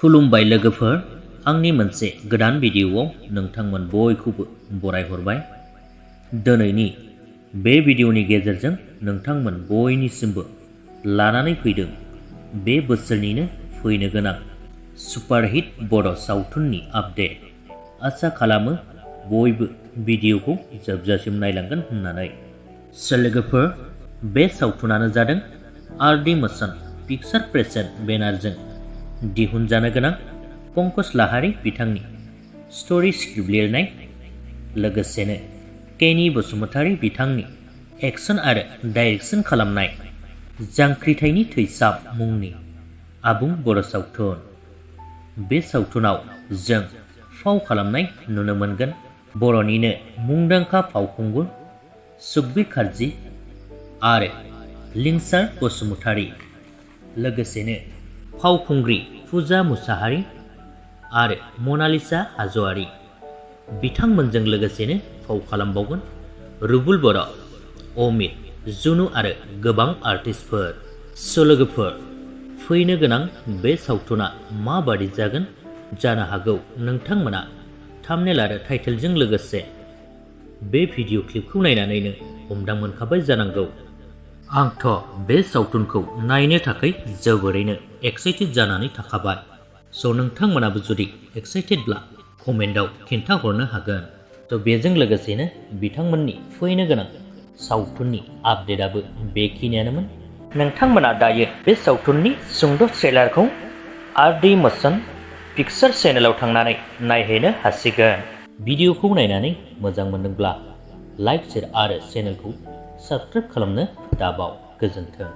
खुलुमबाय लोगोफोर, आंनि मोनसे गोदान भिडिअआव नोंथांमोन बयखौबो बरायहरबाय। दिनैनि बे भिडिअनि गेजेरजों नोंथांमोन बयनिसिमबो लानानै फैदों बे बोसोरनिनो फैनो गोनां सुपारहिट बड' सावथुननि आपडेट। आसा खालामो बयबो भिडिअखौ जोबजासिम नायलांगोन होननानै। लोगोफोर, बे सावथुनानो जादों आर.डी. मोशन पिक्चार प्रेजेन्ट बेनारजों दिहुनजानो गोनां पंकज लाहारी बिथांनि स्ट'री स्क्रिप्ट लिरनाय, लोगोसेनो केनि बसुमतारी बिथांनि एक्शन आरो डाइरेक्शन खालामनाय जांख्रिथायनि थैसाम मुंनि आबुं बर' सावथुन। बे सावथुनाव जों फाव खालामनाय नुनो मोनगोन बर'निनो मुंदांखा फावखुंगुर सुखबीर कार्जी आरो लिंसार बसुमतारी, लोगोसेनो फावखुंग्रि पूजा मुसाहारि आरो monalisha हाज'वारि बिथांमोनजों लोगोसेनो फाव खालामबावगोन रुबुल बर', अमित, जुनु आरो गोबां आर्टिस्टफोर। लोगोफोर, फैनो गोनां बे सावथुना माबादि जागोन जानो हागौ नोंथांमोना थाम्बनेल आरो टाइटेलजों लोगोसे बे भिडिअ क्लिपखौ नायनानैनो हमदां मोनखाबाय जानांगौ। आंथ' बे सावथुनखौ नायनो थाखाय जोबोरैनो एक्साइटेड जानानै थाखाबाय। नोंथांमोनाबो जुदि एक्साइटेडब्ला कमेन्टआव खिन्थाहरनो हागोन। बेजों लोगोसेनो बिथांमोननि फैनो गोनां सावथुननि आपडेटआबो बेखिनियानोमोन। नोंथांमोना दायो बे सावथुननि सुंद' ट्रेलारखौ आर.डी. मोशन पिक्चार चेनेलाव थांनानै नायहैनो हासिगोन। भिडिअखौ नायनानै मोजां मोनदोंब्ला लाइक, शेयार आरो चेनेलखौ साबस्क्राइब खालामनो दाबाव। गोजोन्थों।